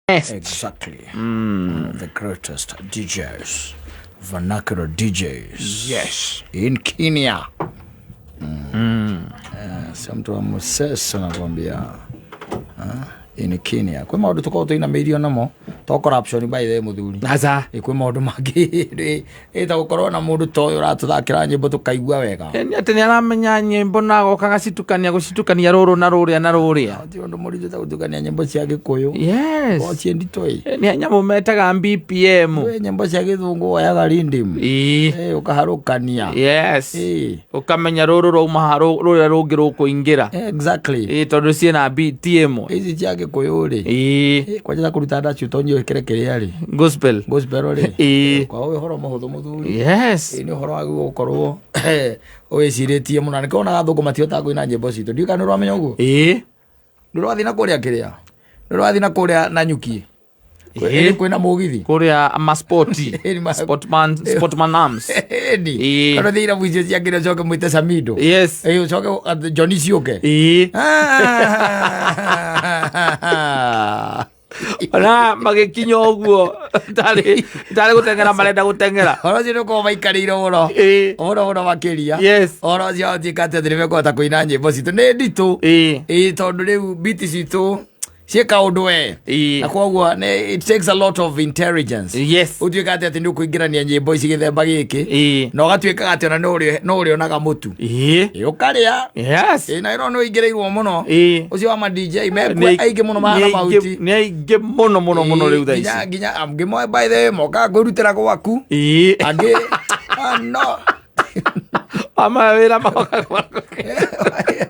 Best. Exactly. One of the greatest DJs, vernacular DJs. Yes. In Kenya. Sio mtu wa Musesa nakwambia. Ah, in Kenya. Kwĩ maũndũ tũkoragwo tũinamĩirio namo to corruption by the way mũthuri. Aca. Ĩ, kwĩ maũndũ mangĩ ĩ ta gũkorwo na mũndũ ta ũyũ ũratũthakĩra nyĩmbo tũkaigua wega. Nĩ atĩ nĩ aramenya nyĩmbo na agoka agacitukania gũcitukania rũrũ na rũrĩa na rũrĩa. Ti ũndũ mũritũ ta gũtukania nyĩmbo cia Gĩkũyũ. Yes. O ciĩ nditũ ĩ. Nĩ nyamũ metaga BPM. Kwĩ nyĩmbo cia gĩthũngũ woyaga rindim. Ĩĩ. Ĩ, ũkaharũkania. Yes. Ĩ. Ũkamenya rũrũ rwauma haha rũrĩa rũngĩ rũkũingĩra. Exactly. Ĩĩ tondũ ciĩna beat ĩmwe. Ici cia gĩkũyũ rĩ. Ĩĩ. Ĩ, kwanja ta kũruta ndacio tonyi wĩkĩre kĩrĩa rĩ. Gospel. Gospel rĩ. Ĩĩ. Kwa ũyũ ũhoro mũhũthũ mũthuri. Yes. Ĩ, nĩ ũhoro wagĩrĩirwo gũkorwo wĩcirĩtie mũno. Na nĩkĩo wonaga athũngũ matihotaga kũina nyĩmbo citũ. Ndiũĩ kana nĩ ũramenya ũguo. Ĩĩ. Nĩ ũrathiĩ na kũrĩa kĩrĩa. Nĩ ũrathiĩ na kũrĩa Nanyuki. Ĩĩ. Kwĩna mũgithi. Kũrĩa maspoti. Ĩĩ, Sportman, Sportman Arms. Ĩni. Ĩĩ. Kana ũthiĩ irabu icio cia kĩrĩa ũcoke mwĩte Samido. Yes. Ĩ, ũcoke Johnny ciũke. Ĩĩ. Ah. Ona magĩkinya ũguo tarĩ tarĩ gũteng'era marenda gũteng'era. Ũhoro ũcio nĩ ũkorwo maikarĩire mũno. Ĩĩ. Ũhoro mũno makĩria. Yes. Ũhoro ũcio watuĩka atĩ atĩ nĩ mekũhota kũina nyĩmbo citũ. Nĩ nditũ. Ĩĩ. Ĩĩ tondũ rĩu biti citũ ciĩ kaũndũ we. Ĩĩ. Na koguo it takes a lot of intelligence. Yes. Ũtuĩka atĩ atĩ nĩ ũkũingĩrania nyĩmbo ici gĩthemba gĩkĩ. Ĩĩ. Na ũgatuĩkaga atĩ ona no ũrĩonaga mũtu. Ĩĩ. Ĩĩ ũkarĩa. Yes. Ĩĩ na ĩno nĩ ũingĩrĩirwo mũno. Ĩĩ. Ũcio wa ma DJ mekuo aingĩ mũno mahana Nĩ mahuti. nĩ aingĩ mũno mũno mũno rĩu thaa nginya ici. nginya angĩ moe by the way mokaga kwĩrutĩra gwaku. Ĩĩ. Angĩ ah, no Ama wĩra magoka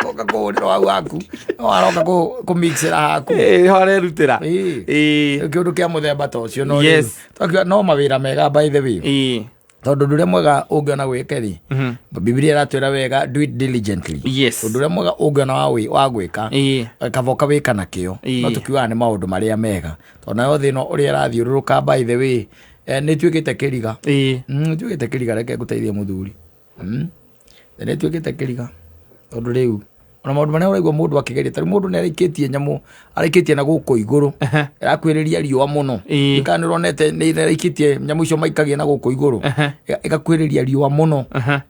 oka kũhũrĩra hau haku no aroka kũmixĩra haku. Ĩĩ ho arerutĩra. Ĩĩ. Ĩĩ. Kĩũndũ kĩa mũthemba ta ũcio no Yes. rĩu twakiuga no mawĩra mega by the way. Ĩĩ. Tondũ ũndũ ũrĩa mwega ũngĩona gwĩka rĩ, Bibilia ĩratwĩra wega do it diligently. Yes. Ũndũ ũrĩa mwega ũngĩona wa gwĩka Ĩĩ. kaba ũkawĩka na kĩo. Ĩĩ. No tũkiugaga nĩ maũndũ marĩa mega. Tondũ nayo thĩ ĩno ũrĩa ĩrathiũrũrũka by the way nĩ ĩtuĩkĩte kĩriga. Ĩĩ. Nĩ ĩtuĩkĩte kĩriga reke ngũteithie mũthuri. Nĩ ĩtuĩkĩte kĩriga tondũ rĩu ona maũndũ marĩa ũraigua mũndũ akĩgeria ta rĩu mũndũ nĩ araikĩtie nyamũ araikĩtie na gũkũ igũrũ ĩrakuhĩrĩria riũa mũno. Ĩĩ. Kana nĩ ũronete nĩ ĩraikĩtie nyamũ icio maikagia na gũkũ igũrũ ĩgakuhĩrĩria riũa mũno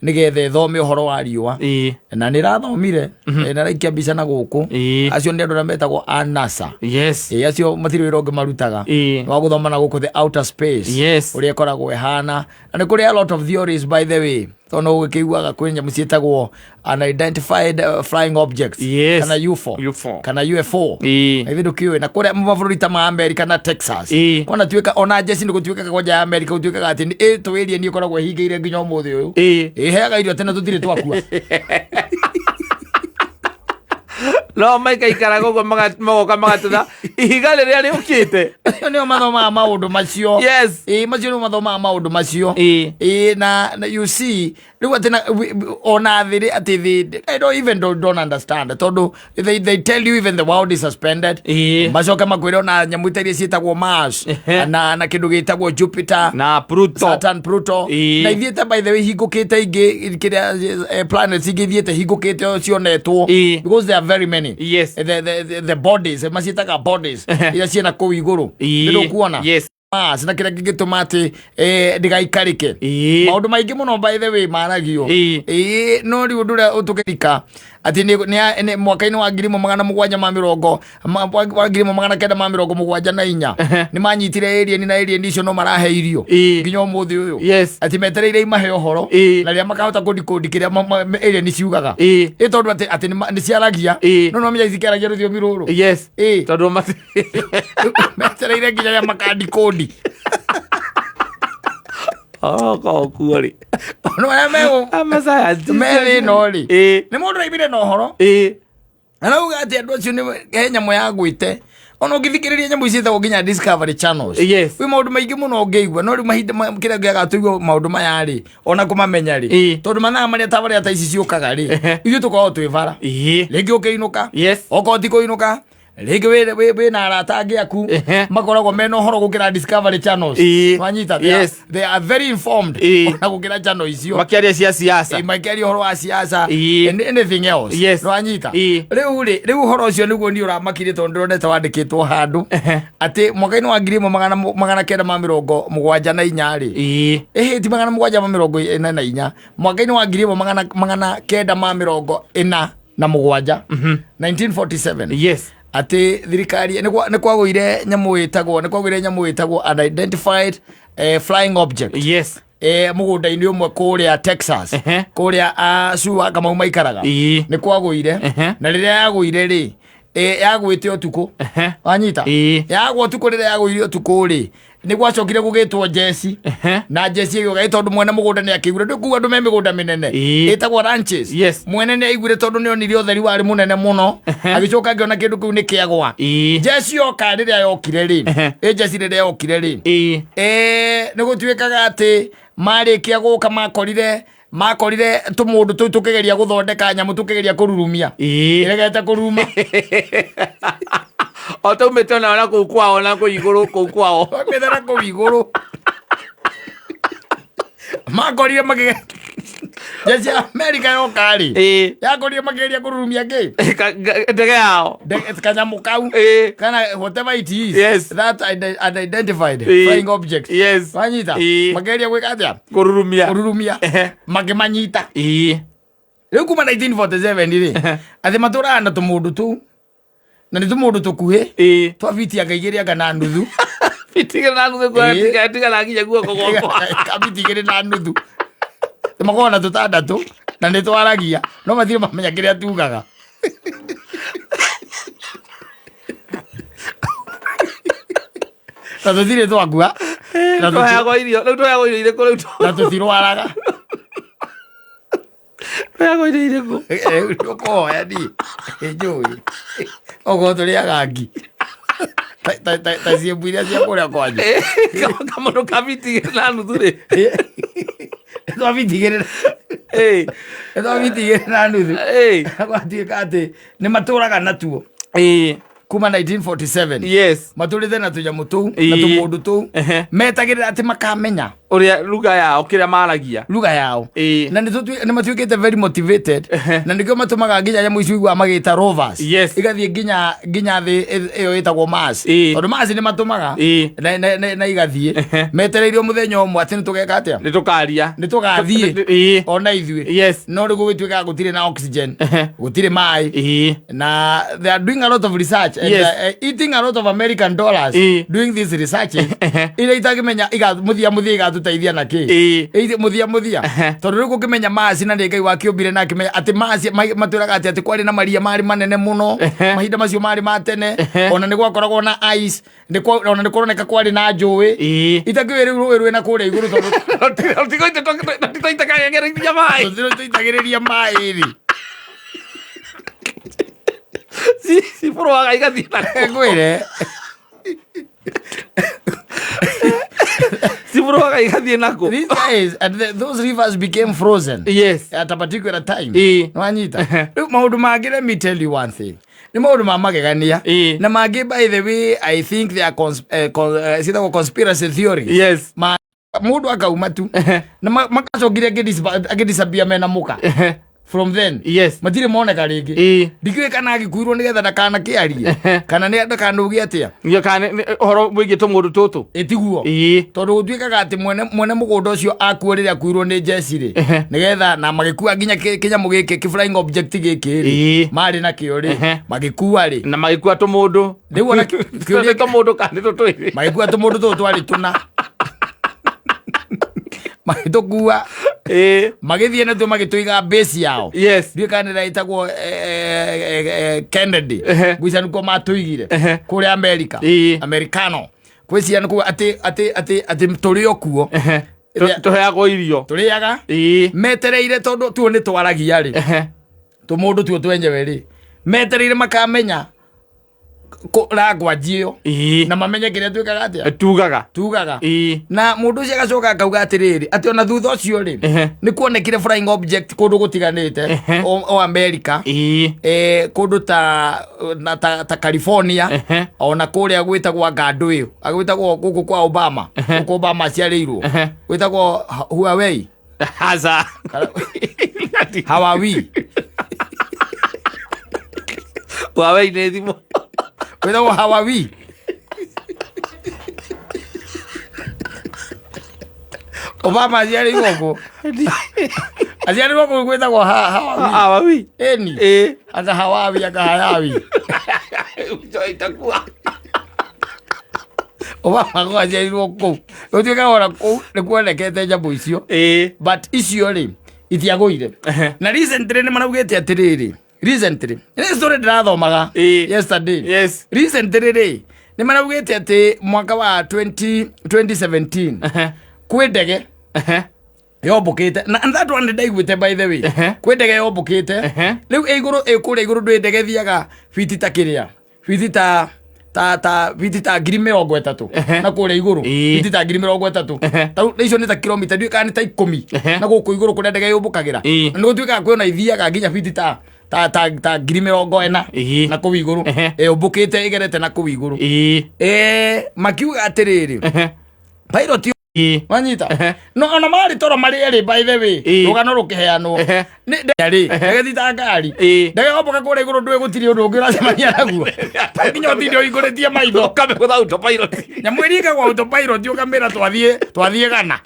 nĩgetha ĩthome ũhoro wa riũa. Ĩĩ. Na nĩ ĩrathomire na ĩraikia mbica na gũkũ. Ĩĩ. Acio nĩ andũ arĩa metagwo a NASA. Yes. Ĩĩ, acio matirĩ wĩra ũngĩ marutaga. Ĩĩ. Wa gũthoma na gũkũ the outer space. Yes. Ũrĩa ĩkoragwo ĩhana. Na nĩ kũrĩ a lot of theories by the way. Tondũ no ũgĩkĩiguaga kwĩ nyamũ ciĩtagwo unidentified flying objects. Yes. Kana UFO. UFO. Kana UFO. Ĩĩ. Na ithuĩ ndũkĩũĩ na kũrĩa mabũrũri ta ma America na Texas. Ĩĩ. Kwana tuĩka ona njeci nĩ gũtuĩkaga kwanja ya America gũtuĩkaga atĩ nĩ ĩtũ alien ĩkoragwo ĩhingĩire nginya ũmũthĩ ũyũ. Ĩĩ. Ĩheaga irio tene tũtirĩ twakua. No maikaikaraga ũguo magoka magatũtha ihiga rĩrĩa rĩũkĩte. Acio nĩo mathomaga maũndũ macio. Yes. Ĩĩ macio nĩo mathomaga maũndũ macio. Ĩĩ. Ĩĩ na you see rĩu atĩ na ona thĩ rĩ atĩ thĩ I don't even don't understand tondũ they tell you even the world is suspended. Ĩĩ. Macoke makwĩre ona nyamũ ta iria ciĩtagwo Mars Ehe. na kĩndũ gĩtagwo Jupiter. Na Pluto. Saturn, Pluto. Ĩĩ. Na ithiĩte by the way hingũkĩte ingĩ kĩrĩa planets ingĩ ithiĩte hingũkĩte cionetwo. Ĩĩ. Because there are very many. Yes. The bodies, maciĩtaga bodies iria ciĩna kũu igũrũ. Ĩĩ. Nĩ ndũkuona? Yes. Mars na kĩrĩa kĩngĩtũma atĩ ndĩgaikarĩke. Ĩĩ. Maũndũ maingĩ mũno by the way maragio. Ĩĩ. Ĩĩ, no rĩu ũndũ ũrĩa ũtũkĩrika atĩ nĩ mwaka-inĩ wa ngiri ĩmwe magana mũgwanja ma mĩrongo wa 1974 nĩ manyitire alien na alien icio no marahe irio Ĩĩ. nginya ũmũthĩ ũyũ. Yes. Atĩ metereire imahe ũhoro Ĩĩ. na rĩrĩa makahota kũdecode kĩrĩa alien ciugaga. Ĩĩ. Ĩ tondũ atĩ nĩ ciaragia. Ĩĩ. No no menya cikĩaragia rũthiomi rũrũ. Yes. Ĩĩ. Tondũ Metereire nginya rĩrĩa makadecode. Oh, koguo rĩ. No arĩa Ama scientist. me thĩ ĩno rĩ. Ĩĩ. Nĩ mũndũ aimire na ũhoro. Ĩĩ. Arauga atĩ andũ acio nĩ he nyamũ ya gwĩte. Ona ũngĩthikĩrĩria nyamũ ici ciĩtagwo nginya Discovery Channels. Yes. Kwĩ maũndũ maingĩ mũno ũngĩigua no rĩu mahinda kĩrĩa ngĩaga tũigue maũndũ maya rĩ ona kũmamenya rĩ. Ĩĩ. Tondũ mathaa marĩa tabarĩra ta ici ciũkaga rĩ Ehe. ithuĩ tũkoragwo twĩ bara. Ĩĩ. Rĩngĩ ũkĩinũka. Yes. Okorwo ti kũinũka Rĩngĩ wĩna arata angĩ aku makoragwo mena ũhoro gũkĩra Discovery Channels. Wanyita? They are very informed ona gũkĩra channel icio. Makĩaria cia siasa. Makĩaria ũhoro wa siasa and anything else. Nĩwanyita? Rĩu rĩ, rĩu ũhoro ũcio nĩguo niĩ ũramakire, tondũ ndĩronete wandĩkĩtwo handũ atĩ mwaka-inĩ wa 1774 rĩ, ĩhĩ, ti 744, mwaka-inĩ wa 1947, 1947, atĩ thirikari nĩ kwagũire nyamũ ĩtagwo unidentified flying object mũgũnda-inĩ ũmwe kũrĩa Texas, kũrĩa Sue Kamau maikaraga. Nĩ kwagũire. Na rĩrĩa yagũire rĩ, yagwĩte ũtukũ. Wanyita? Yagwa ũtukũ, rĩrĩa yagũire ũtukũ rĩ, nĩ gwacokire gũgĩtwo njeci. Na njeci ĩgĩũka tondũ mwene mũgũnda nĩ akĩiguire, ndũ kuga andũ me mĩgũnda mĩnene ĩtagwo ranches. Mwene nĩ aiguire tondũ nĩ onire ũtheri warĩ mũnene mũno, agĩcoka akĩona kĩndũ kĩu nĩ kĩagwa. Njeci yoka, rĩrĩa yokire rĩ, ĩ njeci rĩrĩa yokire rĩ, nĩ gũtuĩkaga atĩ marĩkia gũka makorire tũmũndũ tũu tũkĩgeria gũthondeka nyamũ, tũkĩgeria kũrurumia, ĩregete kũruruma. O taumĩte ona na kũu kwao, na kũu igũrũ kũu kwao. Mĩthera kũu igũrũ makorire makĩge jeshi ya Amerika yoka rĩ, yakorire makĩgeria kũrurumia kĩ? Ndege yao. Kanyamũ kau kana whatever it is, that unidentified flying object. Wanyita? Makeria gwĩka atĩa? Kũrurumia. Kũrurumia. Makĩmanyita. Rĩu kuma 1947 rĩ, atĩ matũraga na tũmũndũ tũu, na nĩ tũmũndũ tũkuhĩ twa biti anga igĩrĩ anga na nuthu. Bitigĩra na nuthu. Tigana nginya guoko gwakwa. Kabiti igĩrĩ na nuthu. Makoragwo na tũtandatũ na nĩ twaragia, no matirĩ mamenya kĩrĩa tugaga. Na tũtirĩ twakua na Tũheagwo irio rĩu, tũheagwo irio irĩkũ rĩu? Na tũtirwaraga. Tũheagwo irio irĩkũ? Ũkũhoya niĩ njũĩ okorwo tũrĩaga ngi ta ciĩmbu iria cia kũrĩa kwanyu. Kamũndũ ka biti igĩrĩ na nuthu rĩ? Twabiti igĩrĩ, twabiti igĩrĩ na nuthu. Gwatuĩka atĩ nĩ matũraga natuo kuma 1947. Matũrĩte na tũnyamũ tũu na tũmũndũ tũu, metagĩrĩra atĩ makamenya ũrĩa lugha yao, kĩrĩa maragia. Lugha yao. Na nĩ matuĩkĩte very motivated, na nĩkĩo matũmaga nginya nyamũ icio iguaga magĩta rovers, igathiĩ nginya thĩ ĩyo ĩtagwo Mars, tondũ Mars nĩ matũmaga na igathiĩ metereirio mũthenya ũmwe atĩ nĩ tũgeka atĩa? Nĩ tũkaria. Nĩ tũgathiĩ ona ithuĩ. No rĩu gũgĩtuĩkaga gũtirĩ na oxygen, gũtirĩ maĩ, na they are doing a lot of research and eating a lot of American dollars doing these researches iria itangĩmenya mũthia mũthia igatũteithia na kĩ. Mũthia mũthia, tondũ rĩu gũkĩmenya Mars, na nĩ Ngai wakĩũmbire na akĩmenya atĩ Mars matwĩraga atĩ kwarĩ na maria marĩ manene mũno mahinda macio marĩ ma tene, ona nĩ gwakoragwo na ice, ona nĩ kũroneka kwarĩ na njũĩ. Itakĩũĩ rĩu rũĩ rwĩna kũrĩa igũrũ, tondũ tũtikaitagĩrĩria maĩ. Tũtirĩ tũitagĩrĩria maĩ rĩ. Cibũrũaga igathiĩ na Ngwĩre. Cibũrũaga igathiĩ nakũ. These guys and those rivers became frozen at a particular time. Wanyita? Rĩu maũndũ mangĩ, let me tell you one thing, nĩ maũndũ ma magegania. Na mangĩ, by the way, I think they are ciĩtagwo conspiracy theories. Ma mũndũ akauma tu na makacokire akĩdisappear mena mũka. From then matirĩ moneka rĩngĩ. Ndikĩũĩ kana agĩkuirwo nĩgetha ndakanakĩarie kana nĩ ndakanauge atĩa. Nginya kana ũhoro wĩgiĩ tũmũndũ tũtũ. Ĩtiguo? Tondũ gũtuĩkaga atĩ mwene mũgũnda ũcio akuo rĩrĩa akuirwo nĩ njeci rĩ, nĩgetha na magĩkua nginya kĩnyamũ gĩkĩ, kĩ flying object gĩkĩ rĩ, marĩ nakĩo rĩ, magĩkua rĩ, Na magĩkua tũmũndũ. Rĩu ona kĩũria, tũmũndũ kana nĩ tũtwĩrĩ? Magĩkua tũmũndũ tũtũ twarĩ tũna, magĩtũkua, magĩthiĩ natuo, magĩtũiga base yao. Ndiũĩ kana nĩ ĩtagwo Kennedy. Ngwĩciria nĩkuo matũigire kũrĩa America. Americano kwĩciria nĩkuo atĩ tũrĩ o kuo. Tũheagwo irio. Tũrĩaga metereire, tondũ tuo nĩ twaragia rĩ, tũmũndũ tuo twenyewe rĩ, metereire makamenya Language ĩyo na mamenye kĩrĩa twĩkaga atĩa. Tugaga. Tugaga. Na mũndũ ũcio agacoka akauga atĩrĩrĩ, atĩ ona thutha ũcio rĩ, nĩ kuonekire flying object kũndũ gũtiganĩte o America, kũndũ ta na ta California, ona kũrĩa gwĩtagwo ngandũ ĩyo gwĩtagwo gũkũ kwa Obama, gũkũ Obama aciarĩirwo, gwĩtagwo Huawei. Haza. Hawaii. Huawei nĩ thimũ. Gwĩtagwo Hawaii. Obama aciarĩirwo kũ? Aciarĩirwo kũu gwĩtagwo Hawaii. Hawaii. Ĩni. Anga Hawaii, anga Hayawi. Itakuwa. Obama ko aciarĩirwo kũu. Gũtuĩkaga ona kũu nĩ kuonekete nyamũ icio. But icio rĩ, itiagũire. Na recently nĩ maraugĩte atĩrĩrĩ, recently nĩ story ndĩrathomaga yesterday. Recently rĩ, nĩ maraugĩte atĩ mwaka wa 20 2017 kwĩ ndege yombũkĩte na, and that one ndaiguĩte, by the way. Kwĩ ndege yombũkĩte rĩu ĩ igũrũ, ĩ kũrĩa igũrũ. Ndwĩ ndege thiaga biti ta kĩrĩa, biti ta biti ta 30,000 na kũrĩa igũrũ. Biti ta 30,000. Tarĩu icio nĩ ta kilomita, ndiũĩ kana nĩ ta 10 na gũkũ igũrũ kũrĩa ndege yũmbũkagĩra. Na nĩ gũtuĩkaga kwĩna ithiaga nginya biti ta 40,000 na kũu igũrũ. Ĩũmbũkĩte ĩgerete na kũu igũrũ. Makiuga atĩrĩrĩ, pilot, wanyita, no ona marĩ toro marĩ erĩ, by the way. Rũgano rũkĩheanwo nĩ ndege rĩ, ndege ti ta ngari. Ndege wamboka kũrĩa igũrũ, ndũĩ gũtirĩ ũndũ ũngĩ ũracemania naguo. To nginya ũtinde ũhingũrĩtie maitho. Ũkamĩgũtha autopilot. Nyamũ ĩrĩa ĩkagwo autopilot, ũkamĩra twathiĩ twathiĩ gana,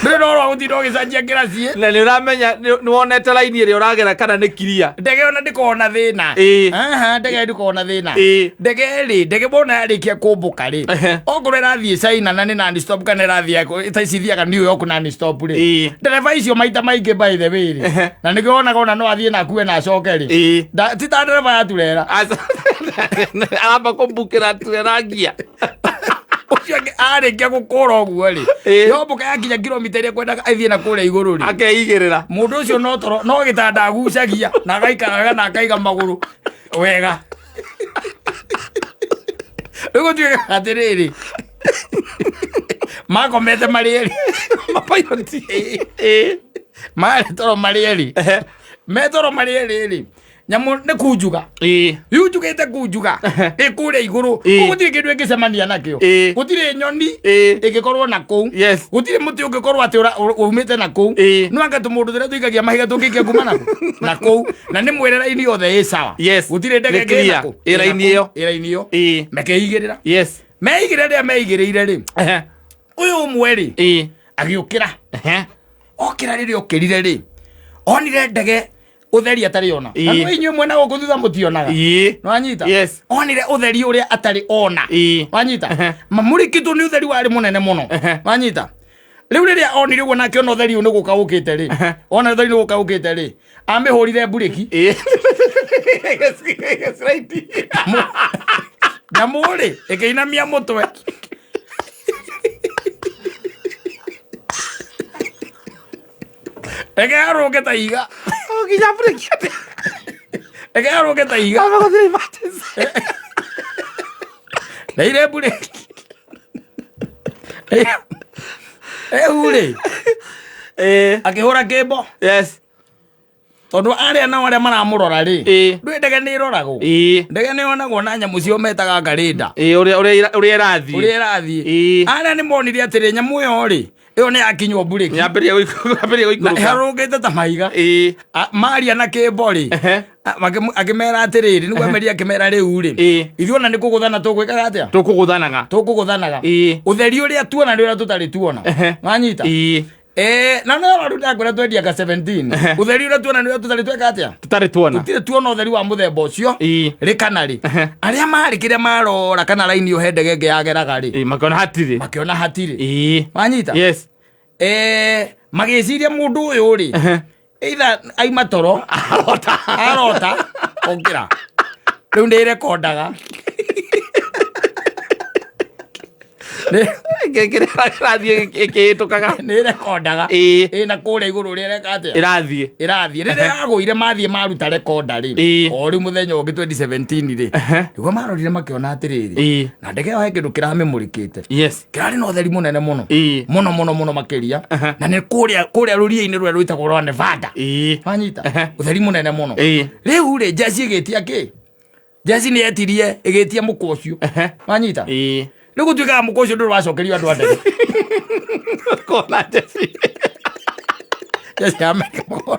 ndũrĩ na ũhoro wa gũtinda ũgĩcanjia kĩraciĩ. Na nĩ ũramenya nĩ wonete raini ĩrĩa ũragera kana nĩ kiria. Ndege ona ndĩkoragwo na thĩna. Aha, ndege ndĩkoragwo na thĩna. Ndege rĩ, ndege wona yarĩkia kũmbũka rĩ, okorwo ĩrathiĩ China na nĩ non stop, kana ĩrathiĩ ta ici ithiaga New York non stop rĩ, ndereba icio maita maingĩ, by the way rĩ, na nĩkĩo wonaga ona no athiĩ na akue na acoke rĩ, ti ta ndereba ya turera. Aramba kũmbukĩra turerangia. Ũcio angĩ arĩkia gũkũra ũguo rĩ, yombũka yakinya kilomita iria kwendaga ĩthiĩ na kũrĩa igũrũ rĩ, Akeigĩrĩra. Mũndũ ũcio no toro no gĩtanda agucagia na agaikaraga na akaiga magũrũ wega. Rĩu gũtuĩkaga atĩrĩrĩ, makomete marĩ erĩ. Mapilot. Marĩ toro marĩ erĩ. Me toro marĩ erĩ rĩ, nyamũ nĩ kunjuga yunjugĩte, kunjuga ĩ kũrĩa igũrũ. Gũtirĩ kĩndũ ĩngĩcemania nakĩo. Gũtirĩ nyoni ĩngĩkorwo na kũu. Gũtirĩ mũtĩ ũngĩkorwo atĩ umĩte na kũu. No anga tũmũndũ tũrĩa tũikagia mahiga tũngĩikia kuma naku na kũu, na nĩ mwĩre raini yothe ĩ sawa. Gũtirĩ ndege Nĩ ĩngĩ clear. nakũ. Ĩ raini ĩyo. Ĩ raini ĩyo. Makeigĩrĩra. Meigĩrĩra, rĩrĩa meigĩrĩire rĩ, ũyũ ũmwe rĩ, agĩũkĩra. Okĩra, rĩrĩa okĩrire rĩ, onire ndege ũtheri atarĩ ona. Na nĩ inyuĩ mwena gũkũ thutha mũtionaga. Nwanyita? Yes. Onire ũtheri ũrĩa atarĩ ona. Wanyita? Mamũrĩkĩtwo nĩ ũtheri warĩ mũnene mũno. Wanyita? Rĩu rĩrĩa onire ũguo na akĩona ũtheri ũyũ nĩ gũka ũkĩte rĩ, ona ũtheri nĩ gũka ũkĩte rĩ, amĩhũrire mburĩki. Right. Nyamũ rĩ ĩkĩinamia mũtwe. Reke arũnge ta iga. Nginya mburĩki atĩa? Reke arũnge ta iga. Amba gũtirĩ emergency. Ndaire mburĩki rĩu rĩ, akĩhũra kĩmbo, tondũ arĩa nao arĩa maramũrora rĩ, ndũĩ ndege nĩ ĩroragwo. Ndege nĩ yonagwo na nyamũ cio metaga ngarĩnda. Ũrĩa ĩrathiĩ. Ũrĩa ĩrathiĩ. Arĩa nĩ monire atĩrĩ, nyamũ ĩyo rĩ, ĩyo nĩ yakinywo mburĩki. Yambĩrĩria Na gũikũrũka. ĩharũrũkĩte ta mahiga. Maria na kĩmbo rĩ, akĩmera atĩrĩrĩ, nĩguo ameria akĩmera rĩu rĩ, ithuĩ ona nĩ kũgũthana tũgwĩkaga atĩa? Tũkũgũthanaga. Tũkũgũthanaga. Ũtheri ũrĩa tuona nĩ ũrĩa tũtarĩ tuona. Wanyita? Na no rĩu ndakwĩra twendia ka 17. Ũtheri ũrĩa tuona nĩ ũrĩa tũtarĩ tweka atĩa? Tũtarĩ tuona. Tũtirĩ tuona ũtheri wa mũthemba ũcio. Rĩ kana rĩ, arĩa marĩ kĩrĩa marora kana raini ũhe ndege ĩngĩ yageraga rĩ, Makĩona hatirĩ. Makĩona hatirĩ. Wanyita? Yes. Magĩciria mũndũ ũyũ rĩ, either aima toro, Arota. Arota okĩra rĩu nĩ rekondaga. Kĩrathiĩ ĩkĩhĩtũkaga. Nĩ rekondaga. Ĩĩ. Ĩna kũrĩa igũrũ ũrĩa ĩreka atĩa? Ĩrathiĩ. Ĩrathiĩ. Rĩrĩa yagũire mathiĩ maruta rekonda rĩ, Ĩĩ. o rĩu mũthenya ũngĩ 2017 rĩ, nĩguo marorire makĩona atĩrĩrĩ, Ĩĩ. na ndege ĩyo he kĩndũ kĩramĩmũrĩkĩte, Yes. kĩrarĩ na ũtheri mũnene mũno, Ĩĩ. mũno mũno mũno makĩria, na nĩ kũrĩa rũriĩ-inĩ rũrĩa rwĩtagwo rwa Nevada. Ĩĩ. Wanyita? Ũtheri mũnene mũno. Ĩĩ. Rĩu rĩ, njeci ĩgĩtia kĩ? Njeci nĩ yetirie, ĩgĩtia mũkwa ũcio. Wanyita? Ĩĩ. Rĩu gũtuĩkaga mũkwa ũcio ndũrĩ wacokerio andũ a ndege. Kona njeci. Njeci ya Amerika mũkwa.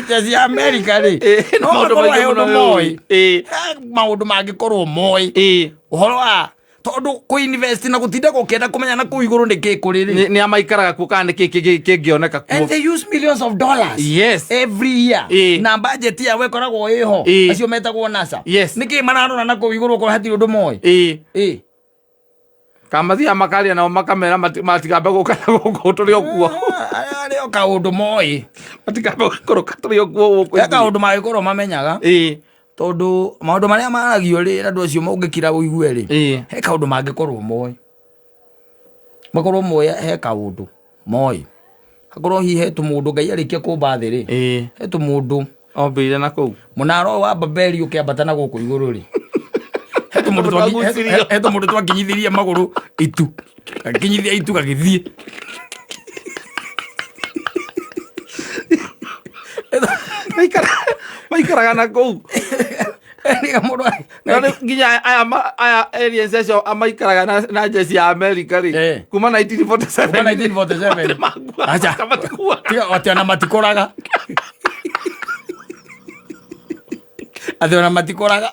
Njeci ya Amerika rĩ, Ĩĩ, no maũndũ makorwo maingĩ he ũndũ mũno moĩ. Ĩĩ. He maũndũ mangĩkorwo moĩ. Ĩĩ. Ũhoro wa tondũ kũ invest na gũtinda gũkĩenda kũmenya na kũu igũrũ nĩ kĩ kũrĩ rĩ. Nĩ amaikaraga kuo kana nĩ kĩ kĩngĩoneka kuo. And they use millions of dollars Yes. every year. Ĩĩ. Na budget yao ĩkoragwo ĩho. Ĩĩ. Acio metagwo NASA. Yes. Nĩkĩ mararora na kũu igũrũ okorwo hatirĩ ũndũ moĩ? Ĩĩ. Ĩĩ. Kamathiaga makaria nao makamera matikambe gũka na gũkũ tũrĩ o kuo. Arĩ o kaũndũ moĩ. Matikambe gũikũrũka tũrĩ o kuo gũkũ. He kaũndũ mangĩkorwo mamenyaga. Ĩĩ. Tondũ maũndũ marĩa maragio rĩ, andũ acio ũngĩkira ũigue rĩ, Ĩĩ. he kaũndũ mangĩkorwo moĩ. Makorwo moĩ he kaũndũ moĩ. Hakorwo hihi he tũmũndũ Ngai arĩkia kũmba thĩ rĩ, Ĩĩ. he tũmũndũ Ombĩire na kũu. Mũnara ũyũ wa Babeli ũkĩambata na gũkũ igũrũ rĩ, he tũmũndũ Twagucirio. he tũmũndũ twakinyithirie magũrũ itu, gakinyithia itu gagĩthiĩ. Maikaraga na kũu. Nĩga mũndũ Na rĩu nginya aya aliens acio maikaraga na njeci ya Amerika rĩ, Eh. kuma 1947. Kuma 1947. Makuaga, Acha. matikuaga. Tiga atĩ ona matikoraga. Atĩ ona matikoraga.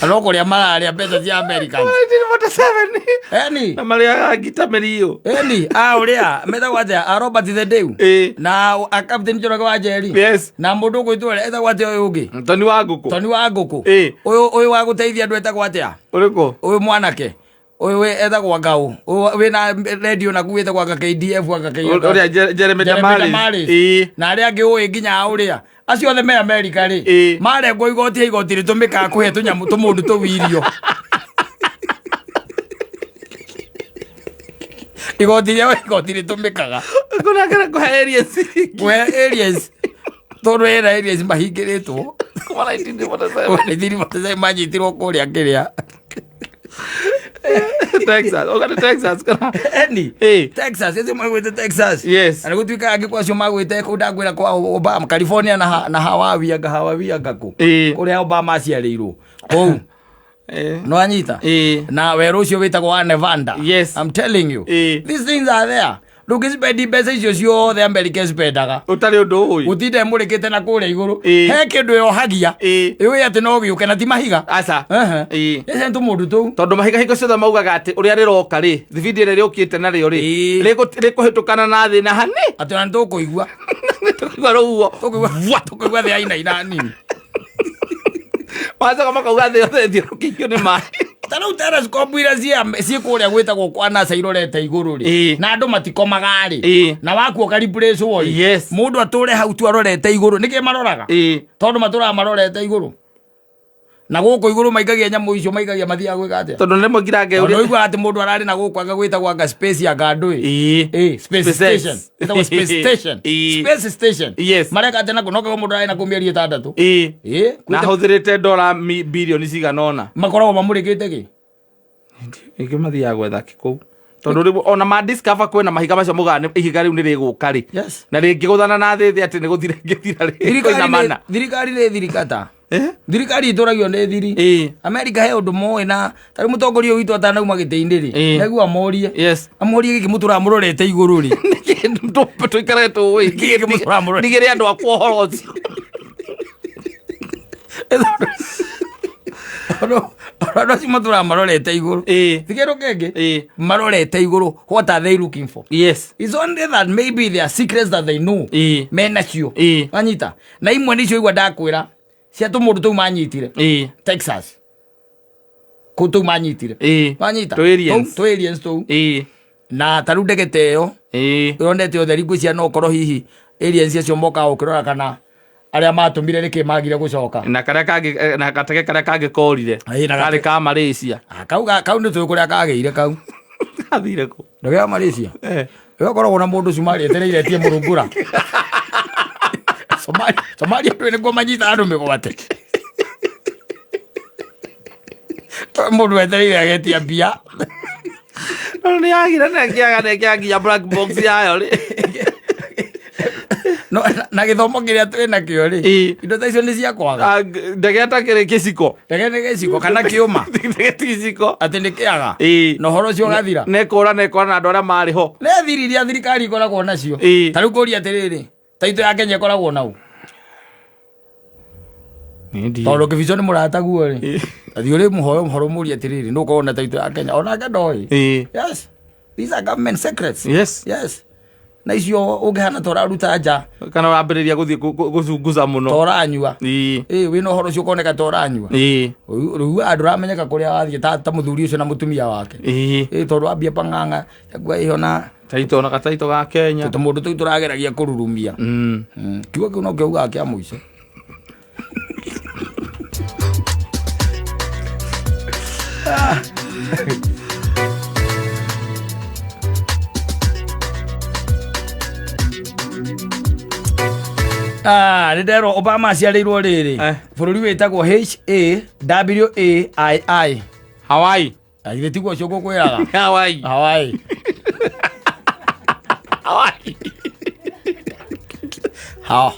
Na no kũrĩa mararĩa mbeca cia America. 1947. Eni. Na marĩaga ngita mĩriũ. Eni, a ũrĩa metagwo atĩa? A Robert the Dew. Ĩĩ. Na a Captain Njoroge wa Njeri. Yes. Na mũndũ ũgwĩtwo ũrĩa etagwo atĩa ũyũ ũngĩ? Toni wa ngũkũ. Toni wa ngũkũ. Ĩĩ. Ũyũ wa gũteithia andũ etagwo atĩa? Ũrĩkũ? Ũyũ mwanake. Ũyũ etagwo Ngau. Ũyũ wĩna radio na kuu etagwo anga KDF anga KDF. Ũrĩa Jeremy Jeremy Damaris. Damaris. Ĩĩ. Na arĩa angĩ ũĩ nginya ũrĩa. Acio othe me Amerika rĩ. Ĩĩ. Marengwo igoti, igoti rĩtũmĩkaga kũhe tũnyamũ tũmũndũ tũu irio. Igoti rĩa igoti rĩtũmĩkaga Kũnengera kũhe aliens. Kũhe aliens tondũ hena aliens mahingĩrĩtwo. Kuma 1947. 1947 manyitirwo kũrĩa kĩrĩa. Texas. Ũka nĩ Texas kana? Eni. Ĩĩ. Texas, acio magwĩte Texas. Yes. Na nĩgũtuĩkaga angĩ kwa acio magwĩte kũu ndakwĩra kwa Obama, California na Hawaii anga Hawaii anga kũ. Ĩĩ. Kũrĩa Obama aciarĩirwo. Kũu. Ĩĩ. No anyita? Ĩĩ. Na werũ ũcio wĩtagwo wa Nevada. Yes. I'm telling you. Ĩĩ. These things are there. Ndũngĩcipendi mbeca icio ciothe America ĩcipendaga. Ũtarĩ ũndũ ũĩ. Gũtinda ĩmũrĩkĩte na kũrĩa igũrũ. Ĩĩ. He kĩndũ yohagia. Ĩĩ. Ĩũĩ atĩ no gĩũke na ti mahiga. Aca. Ehe. Ĩĩ. Ĩcio nĩ tũmũndũ tũu. Tondũ mahiga hingo ciothe maugaga atĩ ũrĩa rĩroka rĩ, thibindi ĩrĩa rĩũkĩte narĩo rĩ, Ĩĩ. rĩkũhĩtũkana na thĩ na hani. Atĩ ona nĩtũkũigua. Tũkũigua rũhuho. Tũkũigua thĩ yainaina nini. Macoka makauga thĩ yothe ĩthiũrũrũkĩirio nĩ maĩ. Ta rĩu telescope iria ciĩ kũrĩa gwĩtagwo kwa NASA irorete igũrũ rĩ, Ĩĩ. na andũ matikomaga rĩ, Ĩĩ. na waku ũka-replace-wo rĩ, Yes. mũndũ atũre hau tu arorete igũrũ, nĩkĩ maroraga? Ĩĩ. Tondũ matũraga marorete igũrũ. Na gũkũ igũrũ maikagia nyamũ icio maikagia mathiaga gwĩka atĩa? Tondũ nĩ mũngirange Tondũ ũrĩa. ũiguaga atĩ mũndũ ararĩ na gũkũ anga gwĩtagwo anga space anga ndũĩ. Ĩĩ. Ĩĩ, space SpaceX. station. Ĩtagwo space station. Ĩĩ. Space station. Yes. Mareka atĩa nakuo? No kĩo mũndũ ararĩ na kũu mĩeri ĩtandatũ. Ĩĩ. Ĩĩ, Na hũthĩrĩte dola birioni cigana ũna. Makoragwo mamũrĩkĩte kĩ? Ningĩ mathiaga gwetha kĩ kũu. Tondũ rĩu ona ma discover kwĩna mahiga macio maugaga ihiga rĩu nĩ rĩgũka rĩ. Yes. Na rĩngĩgũthana na thĩ thĩ atĩ nĩ gũthira rĩngĩthira rĩ. Thirikari nĩ Kũinamana. thirikari nĩ thirikata. Eh? Thirikari ĩtũragio nĩ thiri. Ĩĩ. America he ũndũ moĩ na tarĩu mũtongoria ũyũ witũ atanauma gĩtĩ-inĩ rĩ, Ĩĩ. nĩguo amorie. Yes. Amorie gĩkĩ mũtũraga mũrorete igũrũ rĩ. Tũikare tũĩ. Gĩkĩ mũtũraga mũrorete. Ndigĩre andũ akwa ũhoro ũcio. Andũ acio matũraga marorete igũrũ. Ĩĩ. Ti kĩndũ kĩngĩ. Ĩĩ. Marorete igũrũ. What are they looking for? Yes. It's only that maybe there are secrets that they know. Ĩĩ. Menacio. Ĩĩ. Wanyita. Na imwe nĩcio igua ndakwĩra cia tũmũndũ tũu manyitire. Ĩĩ. Texas. Kũu tũu manyitire. Ĩĩ. Wanyita. Tũ aliens. Tũu aliens tũu. Ĩĩ. Na tarĩu ndege ta ĩyo Ĩĩ. ĩronete ũtheri ngwĩciria no ũkorwo hihi aliens acio mokaga gũkĩrora kana Arĩa matũmire nĩkĩ magire gũcoka? Na karĩa kangĩ na gatege karĩa kangĩ korire. Ĩĩ, na Karĩ ka Malaysia. Ah, kau kau nĩ tũĩ kũrĩa kagĩire kau. Gathire kũ? Ndege ya Malaysia. Eh. We ũkoragwo na mũndũ Somalia etereire etie mũrungura. Somalia, Somalia ndũĩ nĩkuo manyitaga andũ mĩgwate. Mũndũ etereire agetia mbia. No nĩ yagire na ĩkĩaga na ĩkĩaga nginya black box yayo rĩ. No, na gĩthomo kĩrĩa twĩ nakĩo rĩ, Ĩĩ. indo ta icio nĩ cia kwaga. Ah, ndege ĩtakĩrĩ kĩciko. Ndege nĩ gĩciko kana kĩũma. Ndege ti gĩciko. Atĩ nĩ kĩaga. Ĩĩ. Na ũhoro ũcio ũgathira. Na ĩkũra na ĩkora na andũ arĩa marĩ ho. Nĩ thiri iria thirikari ikoragwo nacio. Ĩĩ. Ta rĩu ngũria atĩrĩrĩ, taitũ ya Kenya ĩkoragwo nau. Tondũ kĩbico nĩ mũrataguo rĩ. Ĩĩ. Athiĩ ũrĩ mũhoyo ũhoro mũrie atĩrĩrĩ, nũ ũkoragwo na taitũ ya Kenya? Onake ndoĩ. Ĩĩ. Yes. These are government secrets. Yes. Yes. Na icio ũngĩhana ta ũraruta nja, Kana ũrambĩrĩria gũthiĩ gũcunguca ta mũno. ũranyua. Ĩĩ. Ĩĩ, wĩna ũhoro ũcio ũkoneka ta ũranyua. Ĩĩ. Rĩu andũ ramenyeka kũrĩa wathiĩ ta mũthuri ũcio na mũtumia wake. Ĩĩ. Ĩĩ, tondũ wambia pang'ang'a, yakua ĩyo na Taito na gataito ga Kenya. tũmũndũ tũu tũrageragia kũrurumia. Kiugo kĩu no kĩo ugaga kĩa mũico. Ah, nĩ nderwo Obama aciarĩirwo rĩrĩ Eh. bũrũri wĩtagwo Hawaii. Hawaii. Na githĩ tiguo ũcio ngũkwĩraga? Hawaii. Hawaii. Hawaii.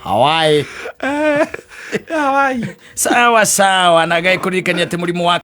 Hawaii. Hawaii. Sawa sawa, na Ngai kũririkania atĩ mũrimũ wa